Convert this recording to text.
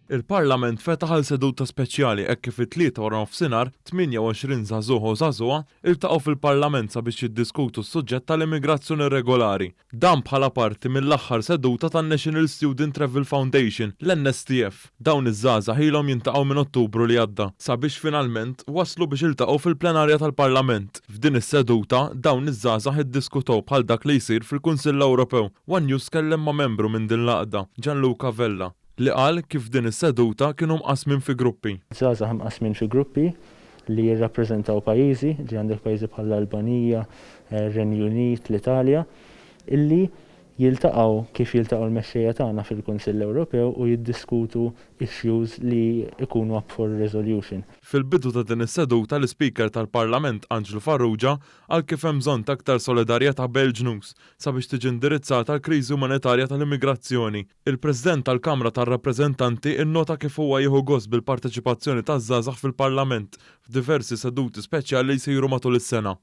Il-Parlament fetaħ għal seduta speċjali hekk kif it-Tlieta waranofsinhar 28 żagħżugħ u żagħżugħa iltaqgħu fil-Parlament sabiex jiddiskutu s-suġġett tal-immigrazzjoni irregolari. Dan bħala parti mill-aħħar seduta tan-National Student Travel Foundation, l-NSTF. Dawn iż-żgħażagħ ilhom jintaqgħu minn Ottubru li għadda sabiex finalment waslu biex iltaqgħu fil-plenarja tal-Parlament. F'din is-seduta, dawn iż-żgħażagħ iddiskutew bħal dak li jsir fil-Kunsill Ewropew. One News tkellem ma' membru minn din l-għaqda, Gianluca Vella, li qal kif f'din is-seduta kienu mqassmin fi gruppi. Żgħażagħ mqassmin fi gruppi li jirrappreżentaw pajjiżi, ġi għandek pajjiżi bħall-Albanija, ir-Renju Unit, l-Italja, illi jiltaqgħu kif jiltaqgħu l-mexxejja tagħna fil-Kunsill Ewropew u jiddiskutu issues li jkunu up for resolution. Fil-bidu ta' din is-seduta l-Ispeaker tal-Parlament Anġlu Farrugia qal kif hemm bżonn ta' aktar solidarjetà bejn il-ġnus sabiex tiġi indirizzata l-kriżi umanitarja tal-immigrazzjoni. Il-President tal-Kamra tar-Rappreżentanti innota kif huwa jieħu gost bil-parteċipazzjoni taż-żgħażagħ fil-Parlament f'diversi seduti speċjali li jsiru matul is-sena.